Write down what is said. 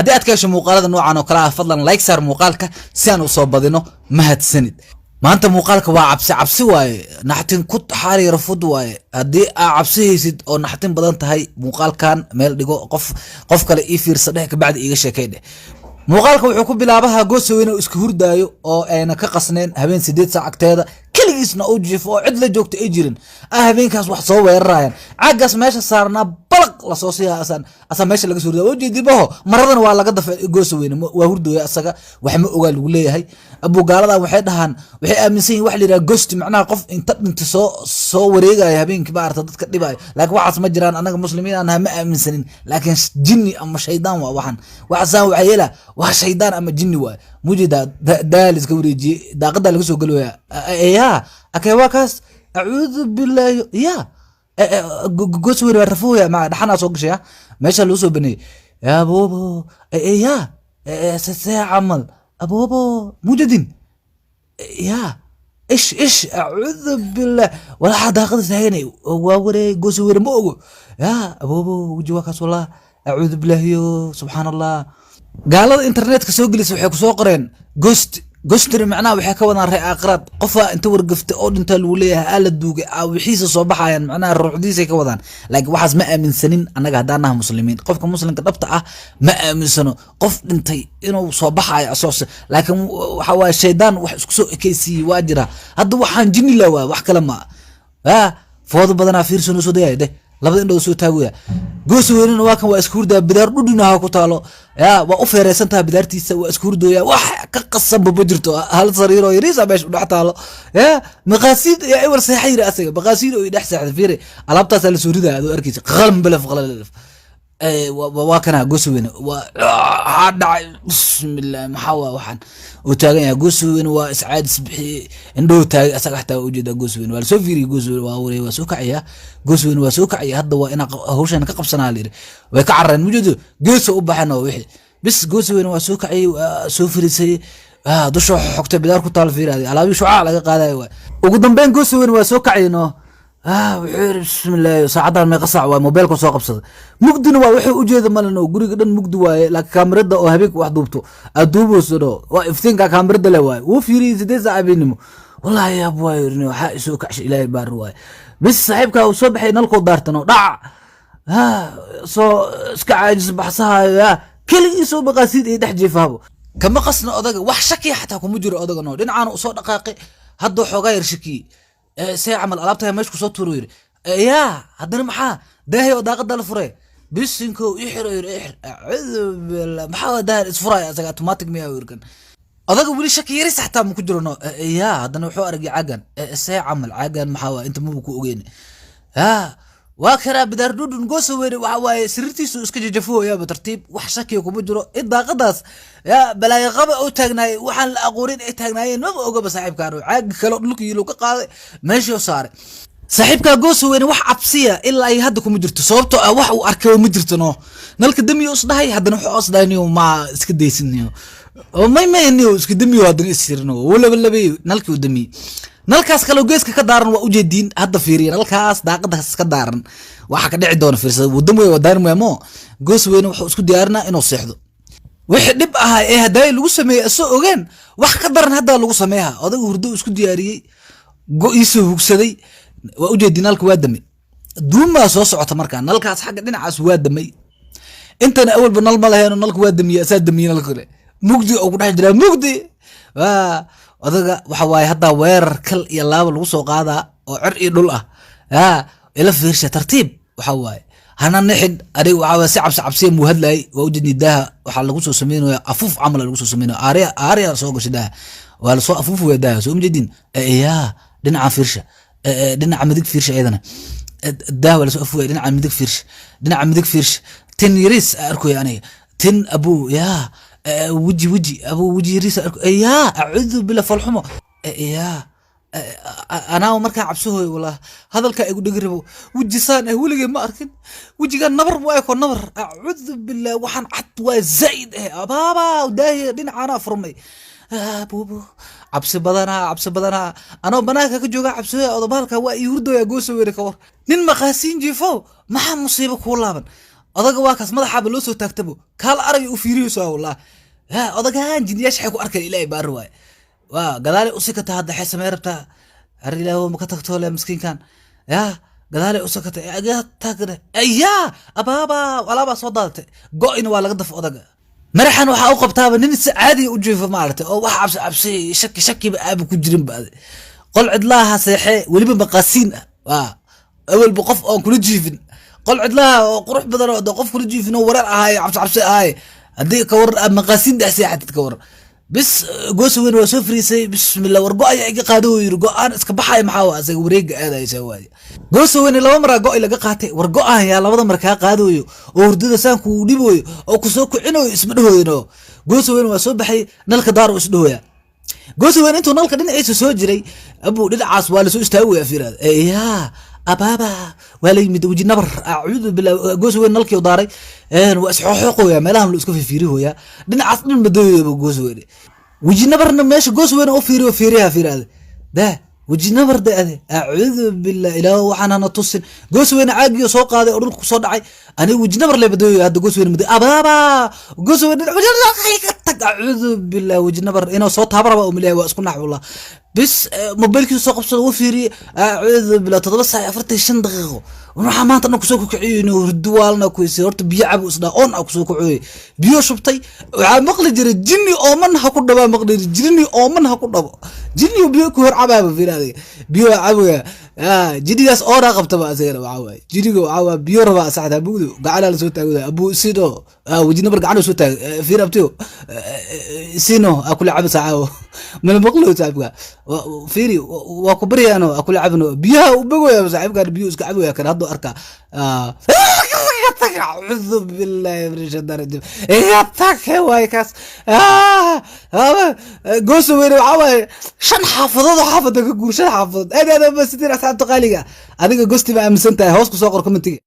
Haddii aad ka hesho muuqaalada noocan oo kale ah, fadlan like saar muuqaalka si aan usoo badino. Mahadsanid. Maanta muuqaalka waa cabsi cabsi waaye, naxtin ku xaari rafud waaye. Haddii aa cabsi haysid oo naxtin badan tahay, muuqaalkan meel dhigo, qof kale ii fiirsa dheh, kabacdi iiga sheekay dheh. Muuqaalka wuxuu ku bilaabaha Goosaweyne oo iska hurdaayo oo ayna ka qasneen habeen 8 saac agteeda, keligiisna uu jiifo oo cid la joogto ay jirin. Habeenkaas wax soo weerarayaan, caagaas meesha saarnaa balaq lasoo siiya, asaan asaa meesha laga soo ridaa. Ujeedibaho maradana waa laga dafay. Goosaweyne waa hurdooya, asaga wax ma ogaa lagu leeyahay. Abugaaladan waxay dhahaan, waxay aaminsan yihin wax la yidhaha ghost, macnaha qof inta dhinta soo wareegaya habeenkii, maarata, dadka dhibayo. Laakiin waxaas ma jiraan, anaga muslimiin aan nahay ma aaminsanin. Laakiin jinni ama shaydaan waa waxan, waxasaan waxaa yeela waa shaydaan ama jinni waay. Mujida daal iska wareejiyey, daaqadaa laga soo gelaya. Ya akee, waa kaas. Acuudu bilaahi. Ya Goosweyne waa rafooya, ma dhaxanaa soo gashaya, meesha loo soo baneeyey. Aboobo, ya see camal, aboobo, mujadin ya ish ish, acuudu billah. Walaaxa daaqada taaganay waa wareey. Goosweyne ma ogo. Ya aboobo, weji waa kaas. Wallah, acuudu bilaahiyo, subxaan Allah. Gaalada internetka soo gelisa waxay kusoo qoreen ghost. Ghostry macnaha waxay ka wadaan ree aakhiraad, qofaa inta wargaftay oo dhintaa lagu leeyahay, aa la duugay, aa wixiisa soo baxayaan, macnaha ruuxdiisay ka wadaan. Laakiin waxaas ma aaminsanin annaga haddaan naha muslimiin. Qofka muslimka dhabta ah ma aaminsano qof dhintay inuu soo baxayo asoose. Laakiin waxa waaye shaydaan wax isku soo ekeysiiyey waa jira. Hadda waxaan jinni la waa wax kale ma ah. Foodo badanaa fiirsan soo dayaya dheh, labada indhood soo taagaya. Goosa weynina waa kan, waa isku hurdaa, bidaar dhudhinaha ku taalo, ya waa u feereysan taha bidaartiisa, waa isku hurdooya. Wax ka qasanba ma jirto, hal sariir oo yariisa meesha u dhex taalo. Ya maqaasiid ya iwar seexa yiri asaga, maqaasiid oo i dhex seexda. Fiire, alaabtaasaa lasoo ridaya, adoo arkeysa qalbalaf qalalaf. Waa kana Goosweyne, waa waxaa dhacay. Bismillah, maxaa waa waxaan uu taagan yahay? Goosweyne waa iscaadis bixiyey, indhuhu taagay asaga xataa waa ujeedaa. Goosweyne waa lasoo fiiriyey. Goosweyne waa wareey, waa soo kacaya. Goosweyne waa soo kacaya. Hadda waa inaa hawshan ka qabsanaa layidhi. Way ka carareen, mujeedo geeso u baxeen oo wixii bis. Goosweyne waa soo kacayay, waa soo fariisayey, dusha xogtay bidaar ku taal. Fiiraadi alaabii shucaac laga qaadayo waay. Ugu dambeyn Goosweyne waa soo kacayno. Wuxuu yiri: "Bismillaahi, saacadan meeqa saac?" Waay mobeelka soo qabsaday, mugdina waa, wuxuu ujeeda malin oo guriga dhan mugdi waaye. Laakiin kaamirada oo habeenka wax duubto aad duubayso dho, waa iftiinka kaamirada le waaye. Wuu fiiriyey, 8 saac habeenimo. Wallahi yaab waayo, yiri, waxaa isoo kacshay, Ilaahay baari waaye. Bis saaxiibkaa uu soo baxay, nalkoo daartano dhac, soo iska caajis baxsahayo, ya keligiisoo maqaasiid ay dhex jiifaabo. Kama qasna odaga, wax shakiya xataa kuma jiro odaga. No dhinacaana usoo dhaqaaqay, hadda xoogaa yar shakiyey. See camal, alaabtaa meesha kusoo tuuro yiri. Yaa haddana maxaa daahay oo daaqada la furay? Bisinko, ixir yiri, ixir. Acuudu billah, maxaa waa daahir isfuraya asaga automatic miyaa yirkan? Odaga weli shaki yaris xataa ma ku jiro. No yaa haddana wuxuu aragay caagan. See camal, caagan maxaa waa? Inta maba ku ogeyn. Waa karaa bidaar dhudhun. Goosa weyne waxa waaye sariirtiisu iska jajafooyaaba tartiib, wax shakiya kuma jiro in daaqadaas ya balaayo qaba oo taagnaayey, waxaan la aqoonin ay taagnaayeen maba ogaba saaxiibkaan. Oo caagi kale oo dhulka yiilo ka qaaday, meeshii saaray saaxiibkaa. Goosa weyne wax cabsiya ilaa ay hadda kuma jirto, sababtoo ah wax uu arkay ma jirto. No nalka damiyo isdhahay, haddana wuxuu isdhahay: "Niyo ma iska daysiniyo oo may niyo iska damiyo." Haddana isirino wuu labalabay nalkii, uu damiyey. Nalkaas kaleo geeska ka daaran waa ujeediin. Hadda fiiriya nalkaas daaqadaas ka daaran, waxa ka dhici doona fiirsada. Wuu dam wey, waa daarin mo. Goos weyne wuxuu isku diyaarinaa inuu seexdo. Wixii dhib ahaa ee hadaayi lagu sameeyey asoo ogeen, wax ka daran haddaa lagu sameeha. Odaga hurdo isku diyaariyey, go-iisoo hugsaday, waa ujeedii nalka waa damay. Duumaa soo socota markaa, nalkaas xagga dhinacaas waa damay. Intana awalba nal ma laheeno, nalka waa damiyey, asaa damiyey nalka kale. Mugdi oo ku dhex jiraa mugdi. Waa odaga waxa waaye haddaa weerar kal iyo laaba lagu soo qaadaa oo cer iyo dhul ah. Ya ila fiirsha tartiib, waxa waaye hana nixin adiga. Waxaa waaye si cabsi cabsiya muu hadlayay. Waa ujeedni daaha waxaa lagu soo sameynaya afuuf camal lagu soo sameynaya, aariya aariya soo gashay daaha, waa lasoo afuufaya daaha, soo ujeedin. Ya dhinaca fiirsha, dhinaca midig fiirsha iyadana, daaha waa lasoo afuufaya. Dhinaca midig fiirsha, dhinaca midig fiirsha. Tin yariis arkoya aniga, tin abuu, ya weji weji abuu, weji yariis arko. Ya acuudu billah, falxumo. Ya anaa markaan cabsahooy, wallah hadalkaa igu dhegi rabo. Weji saan ah weligay ma arkin, wejigaan nabar waay ko nabar. Acuudu billah, waxaan cad waay zaid eh. Abaaba, daahiya dhinacaanaa furmay. Bubu, cabsi badanaa, cabsi badanaa. Anoo banaanka ka jooga cabsooya, odobaalka waa ii hurdooya. Goosa weyne ka war nin maqaasiin jiifo, maxaa musiibo kuu laaban? Odaga waa kaas, madaxaaba loo soo taagtabo, kaal aragay u fiiriyeysaa. Wallah ha, odagaan jinniyaasha waxay ku arkeen, Ilaahay baari waaye. Waa gadaalay u sikata hadda. Xee samee rabtaa? Ar Ilaahu ma ka tagto le miskiinkan? Ya, gadaalay u sikatay, aga tagne. Ayaa abaaba, alaabaa soo daadatay, go-ina waa laga dafa. Odaga maraxan waxaa u qabtaaba nin si caadiga u jiifo, maaragtay, oo wax cabsi cabsi, shaki shakiba aaba ku jirin ba. Qol cidlaaha seexee, weliba maqaasiin ah. Waa awalba qof oon kula jiifin, qol cidlaha oo qurux badan oo qof kula jiifin oo wareer ahaay, cabsi cabsi ahaay, haddii ka waran aad maqaasiin dhex seexatid, ka waran? Bis, goosa weyn waa soo fariisay. Bismillah, war go ayaa iga qaado, uu yiri. Go-aan iska baxaya maxaa waa? Asaga wareega aadaysa waaye. Goosa weyne laba maraa go laga qaatay. War go-aan yaa labada mar kaa qaadayo oo hurdada saan kugu dhibayo oo kusoo kicinayo? Isma dhahoyno. Goosa weyne waa soo baxay, nalka daar isdhahoya. Goosa weyne intuu nalka dhinaciisa soo jiray, abuu, dhinacaas waa lasoo istaagi. Fiiraad, yaa abaaba, waa la yimid weji nabar. Acuudu billah. Goosa weyne nalkii u daaray, waa isxooxooqoya, meelahan lu iska fiirihoya, dhinacaas dhan madooyaba. Goosa weyne weji nabarna meesha goos weyne u fiiriyo, fiiriha, fiiraade da weji nabar da ade. Acuudu billah, Ilaah waxaan hana tusin. Goos weyne caagiyo soo qaaday oo dhulka kusoo dhacay. Aniga weji nabar le badooyo hadda. Goos weyne mado, abaaba, goos weyne ka tag. Acuudu billah, weji nabar inuu soo taaba raba umaleeyahay. Waa isku nax wallah. Bis, mobilkiisa soo qabsada, u fiiriyey. Acuudu billah, 7 saac 45 daqiiqo. Waxaa maanta dhan kusoo kukiciyo inuu hurdo waalna kuysay. Horta biyo cabu isdhaa, oon a kusoo kacooyey, biyo shubtay. Waxaa maqli jiray jinni ooman ha ku dhabaa, maqli jiray jinni ooman ha ku dhabo. Jinni biyo ku hor cabaaba, fiiraadiga biyo cabaya. Jinnigaas oonaa qabtaba asagana. Waxaa waaye jinniga, waxaa waa biyo rabaa saxda bugdu. Gacanaa lasoo taagaya, abu sino wejina mar gacanuu soo taagay. Fiir abtiyo, sino a kula cabi saacawo mana maqlo saaxibka. Fiiri, waa ku baryaano, a kula cabino biyaha u bogoya saaxibkan, biyo iska cabaya kan hadduu arkaa. Acuudu billahi min shaytaan rajiim, iga tag waay kaas. Goosa weyne waxaa waaye shan xaafadood oo xaafada ka guur, shan xaafadood. Aad aad ba sitiin asxaabta qaaliga. Adiga gosti ma aaminsan tahay? Hoos ku soo qor commentiga.